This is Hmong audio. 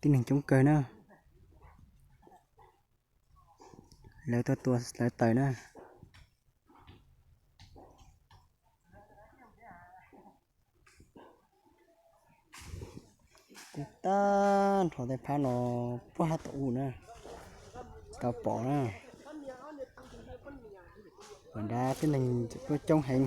Tib neeg coob kawg na. Lawv tuaj tua lawv taws na. Tag nrho tej phab no puag hab tom u na, tau pom na. Nrad tib neeg tuaj coob heev.